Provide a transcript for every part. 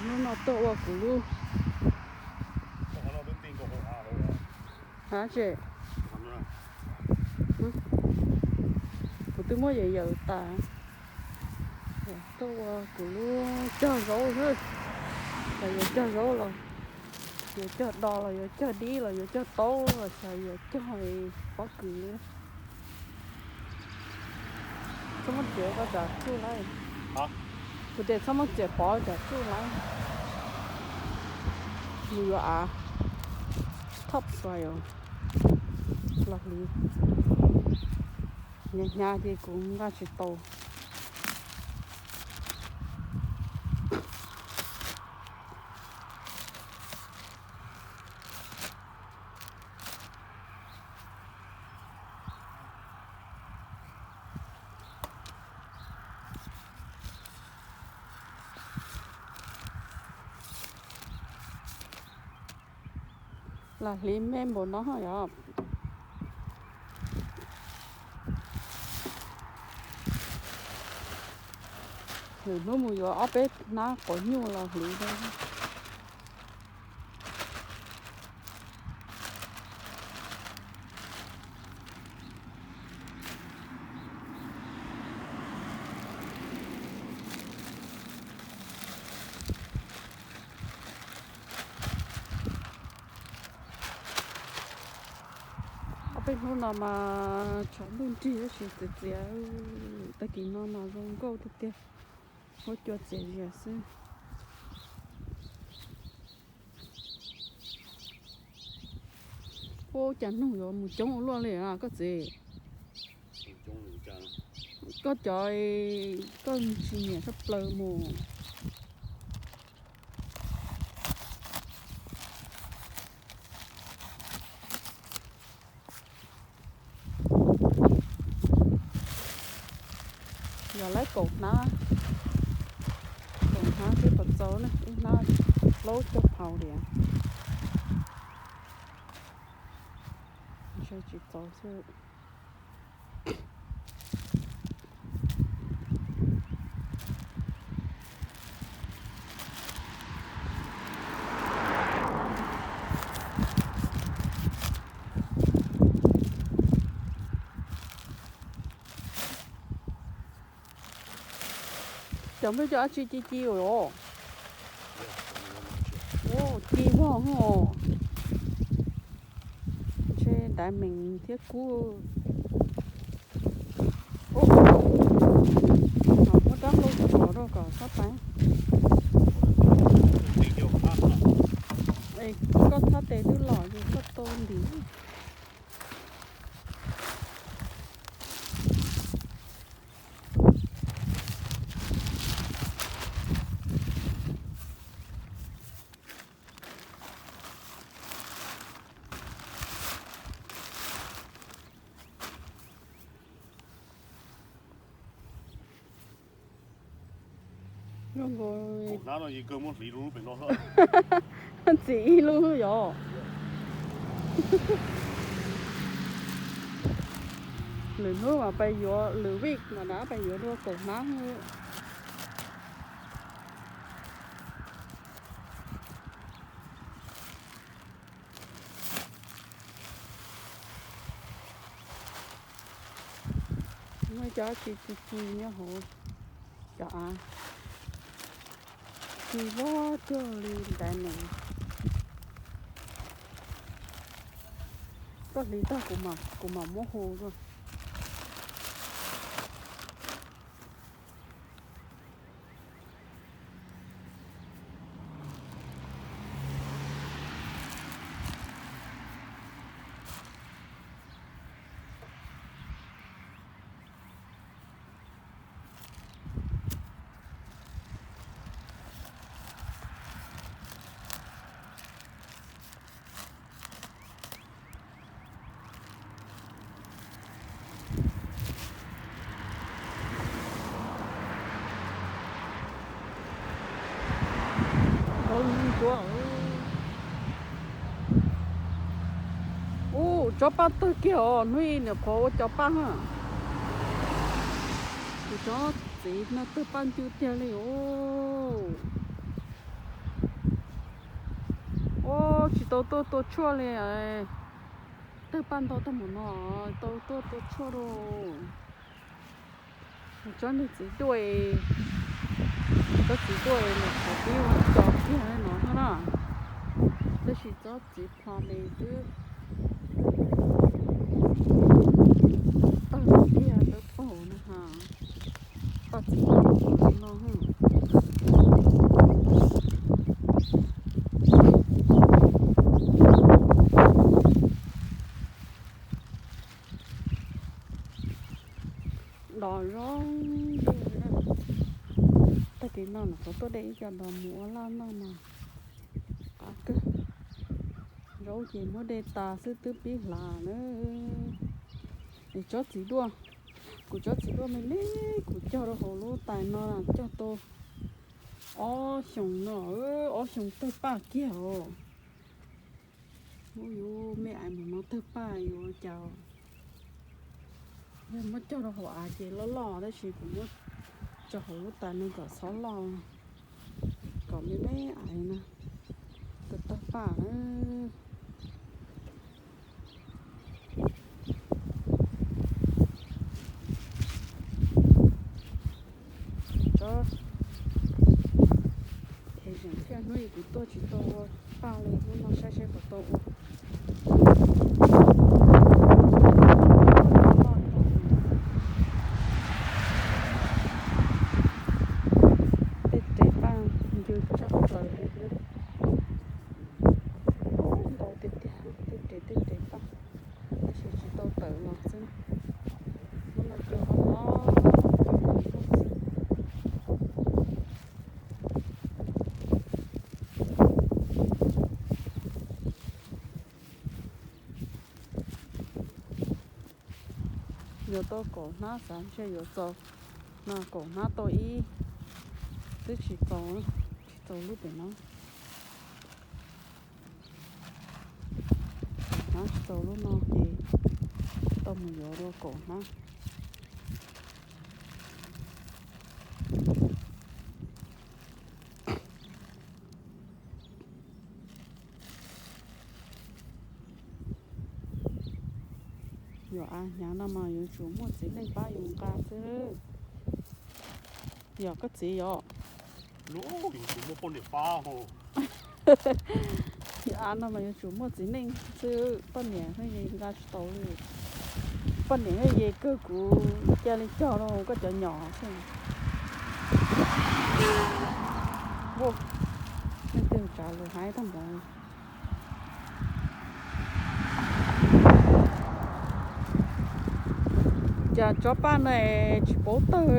Hnub no tuaj ua kuv lub, ha tse, kuv twb muab yawm yawm tas. Tuaj ua kuv lub cog zaub xwb, los yuav cog zaub los yuav cog do los yuav cog dib los yuav cog taub los xyov yuav cog pob kws li. Txhob muab txiav koj tsam tsuj laib. Kuv tias txhob muab txiav pov tsam tsuj laib. Nws yuav av top soil los hliv, hnyav hnyav ces kuv nqa tsis tau. Lam hliv me npaum no yom. Lwm hnub mus yuav ob peb hnab quav nyuj los hliv. Ob peb hnub no mas tshav ntuj nrig tab sis txias txias, tag kis no mas zoo nkauj tiag tiag, huab cua txias zias xwb. Ua cas noog yuav mus coob ua luaj li koj txiv? Koj cov, koj tsis nyiam sab plaws mus. Yog lawv kaum hnab, kaum hnab twb puas txaus ne, ib hnab plaub caug phaus li. Ntshe tsis txaus xwb. Cov npawg cov dab tsi ci ci os? Ci vog os. Ntshe daiv meem thiab kub. Muab rab nplooj tsuas rau kom sab tais. Koj txhab tes twb los yus koj tau ntim. Zoo nkaus, txim ib lub yom. Lwm hnub mas pais yuav, lwm week mas rov pais yuav dua kaum hnab. Muaj cov ci ci ci nyob hauv cov av, ci vog cuag li daiv meem. Koj hliv tag kuv mam muab hu dua. Ub, tsob paj tawg kiag os, hnub ib niam qhuav ua cov paj na. Kuv tsob txiv no tawg paj ncw tiag li os. Tsis tau tuaj tua tshuaj li. Tawg paj ntau tag npaum no, tau tuaj tua tshuaj lauj. Tsob niag txiv duaj, tsob txiv duaj los qhov pib ua co kiag no thiab na. Tab sis tsob txiv plho ne twb tawg tiag, tawg paug na ha. Paj txiv no. Dos zoo. Tag kis no los kuv tuaj de ib co dos mus ua laj noj no. Qab kawg. Zaub ces muab de tas xwb twb pib hlav na. Es tsob txiv duaj, kuv tsob txiv duaj me me kuv cog rau hauv lub tais no cog tau ob xyoos no, ob xyoos tawg paj kiag os. Ub, yuav me ais mus no tawg paj yuav cas. Yog muab cog rau hauv av ces loj loj, tab sis kuv muab tso hauv lub tais no kom txhob loj, kom me me ais na, tawg tawg paj. Tsob es tseem thiaj hnub ib kuv tuaj tsis tau paj li, hnub no saib seb puas tau ua. Tej rev paj ncw tshaj plaws li. Ntau tiag tiag, tej rev tej rev paj, tab sis tsis tau tawm los xwb. Hnub no cua hlob hlob xwb. Yuav tau kaum hnab, xav ntshe yuav txaus, no kaum hnab tau ib, twb tsis txaus, tsis txaus lub pem no. Kaum hnab tsis txaus lub no ces tau mus yuav dua kaum hnab. Yog av hnyav no mas yuav tsum muaj txiv neej pab yus nqa xwb. Yog koj txiv yog. Av no mas yuav tsum muaj txiv neej xwb, poj niam thiab ye nqa tsis tau li. Poj niam thiab ye kawg kuv cia li cog rau koj cov nyom xwb. Leej twg tsav lus haib tag npaum. Cas tsob paj no tsis paub tawg,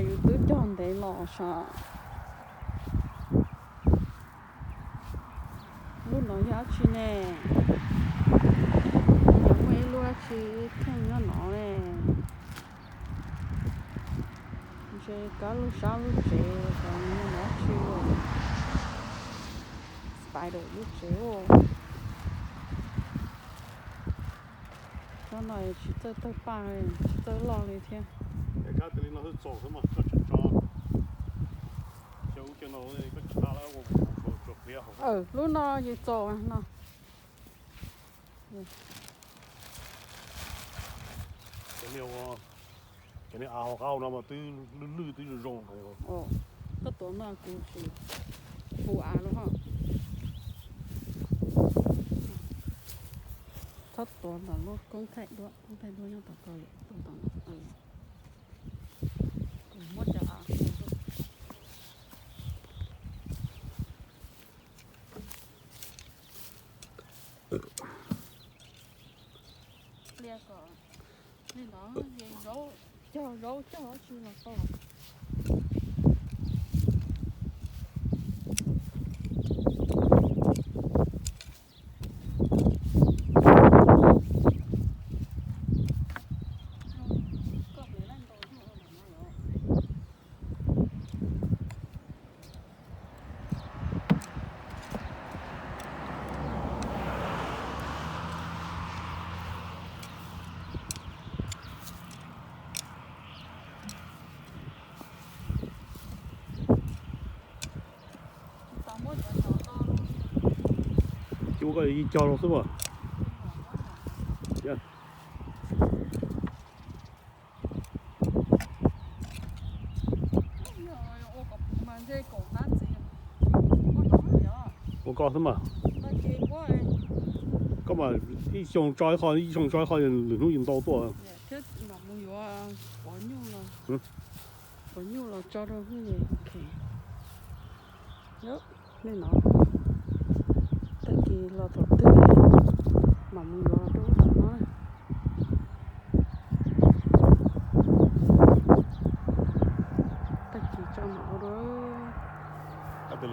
yus twb cog ntev los sav. Lub no yog dab tsi ne? Yog muaj ib lub dab tsi theej nyob no ne. Ntshe kab lub sab lub tsev, yog dab tsi, spider lub tsev. Tsob no tsis txawj tawg paj, tsis txawj loj li thiab. Lub no yus txaus no. Cov niag av hauv qab no mas twb lwj lwj twb zoo zoo. Koj tuav no kuv tsis hu av lawm ho. Txhob tuav ntawm lub koob thaij duab, koob thaij duab nyob tom ko, tuav tom no. Kuv muab cov av. Pliag kom li no, cog zaub cog dab tsi los tau. Cuab koj ib cog rau xwb mas. Ua koj xwb mas. Koj mas ib xyoo tso ib qho, ib xyoo tso ib qho, lwm hnub yus ntau tuaj. Ua nyuj los tso rau nej no.